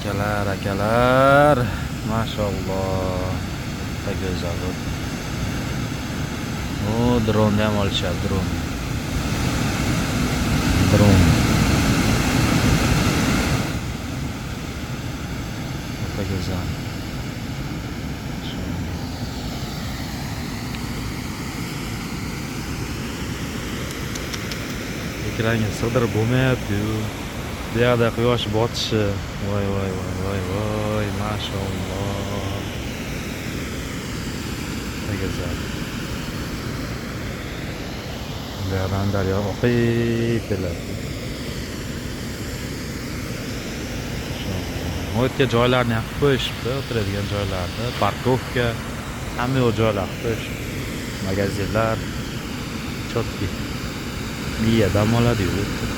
Akalar, akalar, mashalloh. Bitta go'zal. O, dronni ham olishadi, dron. Dron. O'ta go'zal. Ekranga sig'dirib bo'lmayapti-yu. Bu yoqda quyosh botishi. Voy voy voy voy voy, mashalloh. O'ta go'zal. Bu yoqdan daryo oqib keladi. Bu yerga joylarni ham qilib qo'yishibdi, o'tiradigan joylarni, parkovka, hamma yoq joylar qilib qo'yishibdi. Magazinlar, чётки. Miya dam oladi-yu bu yerda.